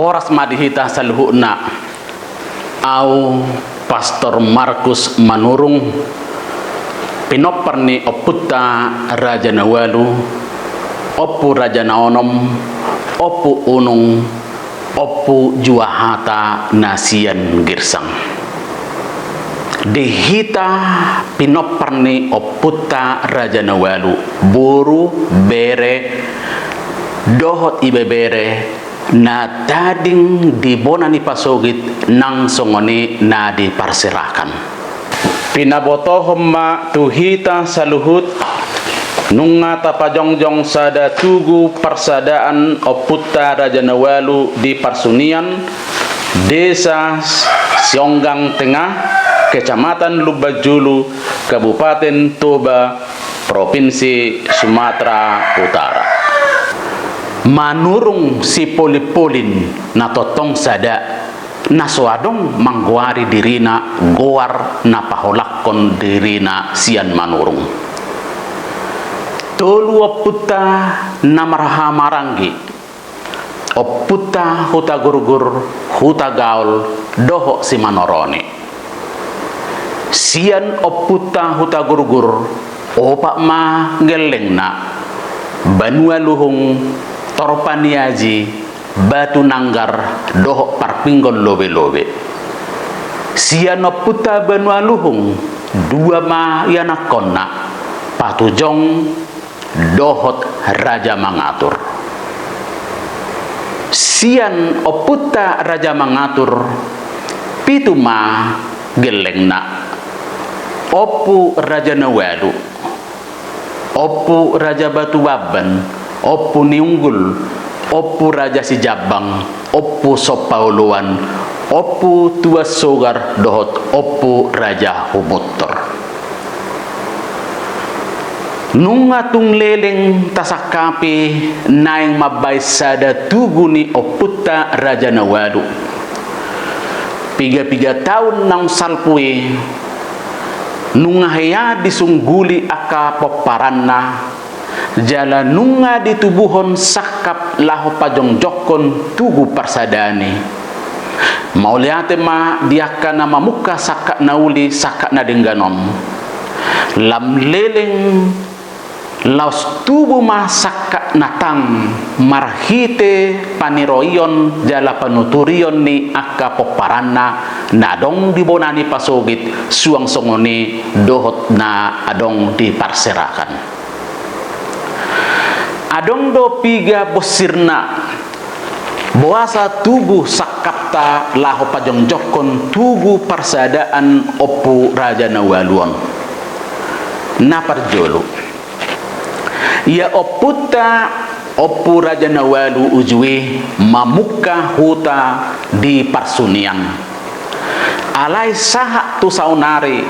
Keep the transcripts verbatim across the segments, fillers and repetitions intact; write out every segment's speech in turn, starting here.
Horas ma di hita saluhutna. Au Pastor Markus Manurung, pinompar ni ompunta Raja Naualu, Ompu Raja Naonom, Ompu Unung, Ompu Juahata na sian Girsang. Di hita pinompar ni ompunta Raja Naualu, boru, bere, dohot ibebere, na tading di bona ni pasogit nang songon i na diparserahan. Pinabotohon ma tu hita saluhut, nunga tapajongjong sada tugu parsadaan ompunta Raja Naualu di Parsunian, Desa Sionggang Tengah, Kecamatan Lumbanjulu, Kabupaten Toba, Propinsi Sumatera Utara. Manurung sipolin-polin na tongtong sada, na so adong manggoari dirina goar na paholanghon dirina sian Manurung. Tolu ompunta na marhahamaranggi, ompunta Hutagurgur, Hutagaol, dohot Simanoroni. Sian ompunta Hutagurgur, opat ma gellengna: Banua Luhung, Torpaniaji, Batunanggar, dohot Parpinggon Lobelobe. Sian ompunta Banua Luhung, dua ma ianakhonna, Patujong dohot Raja Mangatur. Sian ompunta Raja Mangatur, pitu ma gellengna: Ompu Raja Naualu, Ompu Raja Batubamban, Ompu Niunggul, Ompu Raja Sijambang, Ompu Sompaoloan, Ompu Tuan Sogar, dohot Ompu Raja Humuntor. Nunga tung leleng tasangkapi naeng mambahen sada tugu ni ompunta Raja Naualu. Piga-piga taon naung salpu i, nunga hea disungguli angka pomparanna, jala nunga ditubuhon sangkap laho pajongjongkon tugu parsadaan i. Mauliate ma di angka na mamungka sangkap na uli, sangkap na denggan on. Lam leleng laos tubu ma sangkap na tang marhite paniroion jala panuturion ni angka pomparanna na adong di bona ni pasogit, suang songon i dohot na adong di parserahan. Adong do piga bonsirna, boasa tubu sangkapta laho pajongjongkon tugu parsadaan Ompu Raja Naualu on. Na parjolo, ia ompunta Ompu Raja Naualu uju i mamungka huta di Parsunian. Alai sahat tu saonari,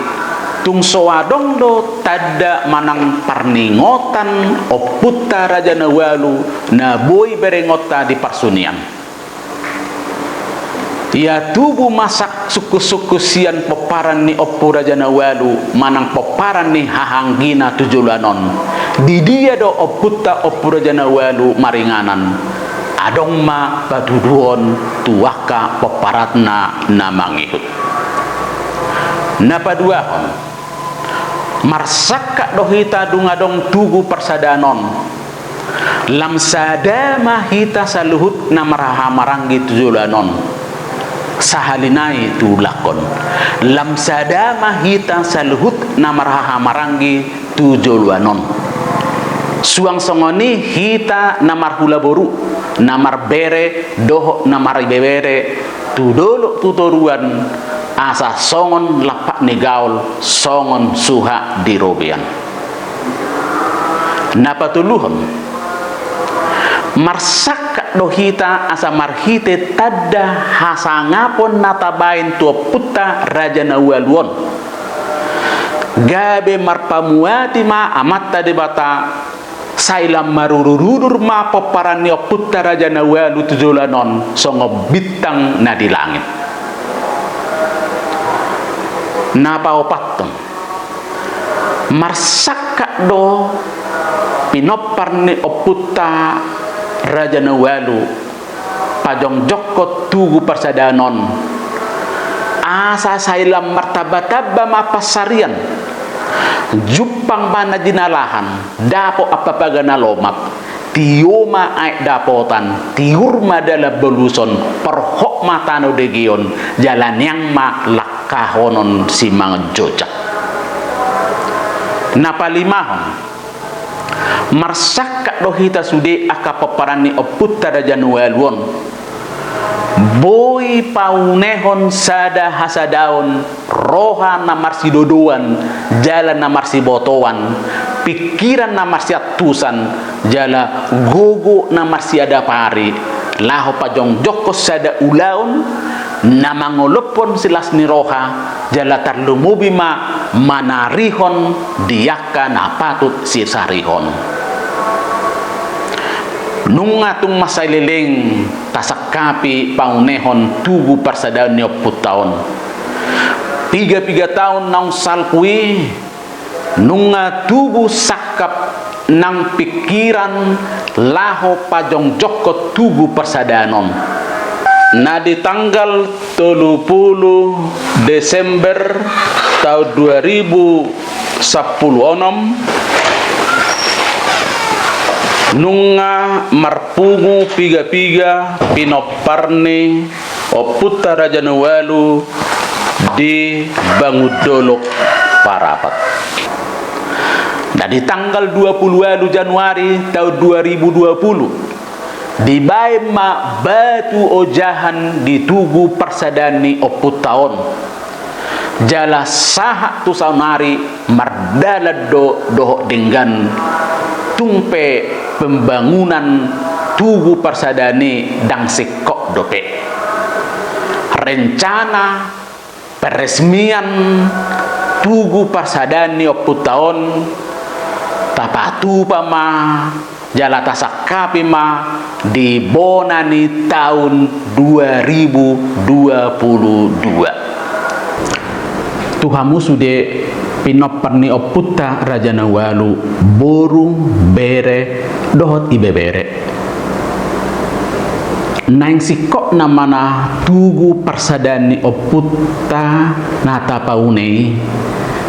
tung so adong do tanda manang parningotan ompunta Raja Naualu na boi berengonta di Parsunian. Ia tubu ma sangkap sungkun-sungkun sian pomparan ni Ompu Raja Naualu manang pomparan ni hahaanggina tu joloan on. Di dia do ompunta Ompu Raja Naualu maringanan? Adong ma patuduhon tu angka pomparanna na mangihut. Na paduahon, marsangkap do hita dung adong tugu parsadaan on. Lam sada ma hita saluhut na marhahamaranggi tu joloan on. Sahali nai tuulakhon. Lam sada ma hita saluhut na marhahamaranggi tu joloan on. Suang songon i hita na marhula boru, na marbere, dohot na maribebere, tu dolok tu toruan, asa songon lampak ni gaol, songon suhat di robean. Na patoluhon, marsangkap do hita asa marhite tanda hasangapon na tabaen tu ompunta Raja Naualu on. Gabe marpamuati ma Amanta Debata, sai lam marudur-udur ma pomparan ni ompunta Raja Naualu tu joloan on songon bintang na di langit. Na paopathon, marsangkap do pinompar ni ompunta Raja Naualu Pajongjongkon tugu parsadaan on, asa sai lam martambatamba ma pansarian. Jumpang ma na jinalahan, dapot ampapaga na lomak, tio ma aek dapotan, tiur ma dalan boluson, porhot ma tano degeon, jala nian ma langkahonon simanjojak. Na palimahon, marsangkap do hita sude angka pomparan ni ompunta Raja Nawalu on. Boi paunehon sada hasadaon, roha na marsidodoan, jala na marsibotoan, pingkiran na marsiantusan, jala gogo na marsiadapari, laho pajongjongkon sada ulaon na mangolophon silas ni roha, jala tarlumobi ma manarihon di angka na patut sisarihon. Nunga tung mansai leleng tasangkapi paunehon tugu parsadaan ni ompunta on. Piga-piga taon naung salpu i, nunga tubu sangkap nang pingkiran laho pajongjongkon tugu parsadaan on. Na di tanggal tolu pulu Desember taon dua ribu sampulu onom, nunga marpungu piga-piga pinompar ni ompunta Raja Nawalu di Bangun Dolok Parapat. Na di tanggal dua pulu ualu Januari taon dua ribu dua pulu, dibaen ma batu ojahan di tugu parsadaan ni ompunta on. Jala sahat tu saonari mardalan do dohot denggan, tung pe pembangunan tugu parsadaan i ndang singkop dope. Rencana peresmian tugu parsadaan ni ompunta on tapatupa ma jala tasangkapi ma di bona ni taon dua ribu dua pulu dua. Tu hamu sude pinompar ni ompunta Raja Nawalu, boru, bere, dohot ibebere. Naeng singkopna ma na tugu parsadaan ni ompunta na tapaune i,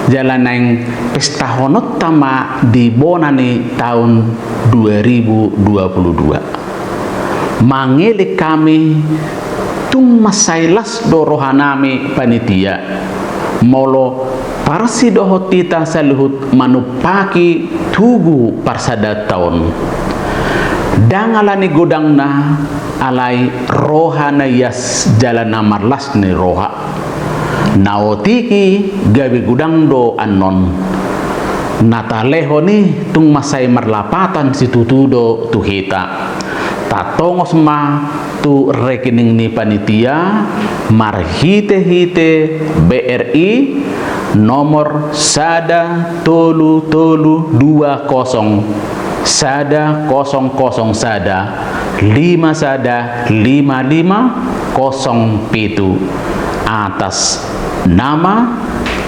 jala naeng pestahononta ma di bona ni taon dua ribu dua pulu dua. Mangelek hami, tung mansai las do rohanami panitia, molo parsidohot hita saluhut manumpaki tugu parsadaan on. Ndang alani godangna, alai roha na ias jala na marlas ni roha. Na otik i gabe godang do annon. Na talehon i tung mansai marlapatan situtu do tu hita. Tatongos ma tu rekening ni panitia marhite-hite B R I nomor sada tolu tolu dua kosong sada kosong kosong sada lima sada lima lima kosong pitu, atas nama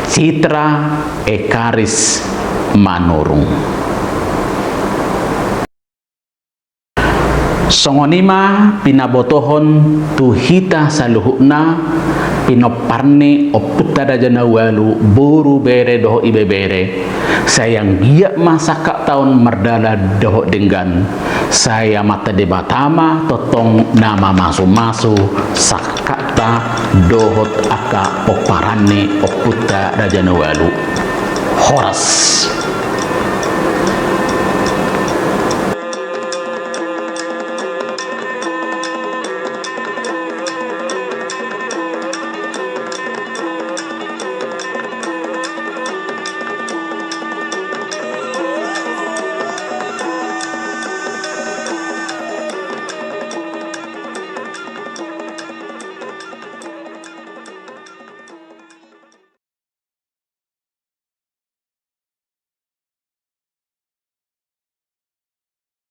Citra Ekaris Manurung. Songon i ma pinabotohon tu hita saluhutna, pinompar ni ompunta Raja Nawalu, boru, bere dohot ibebere. Sai anggiat ma sangkapta on mardalan dohot denggan. Sai Amanta Debata ma tongtong na mamasumasu sangkapta dohot angka pomparan ni ompunta Raja Nawalu. Horas.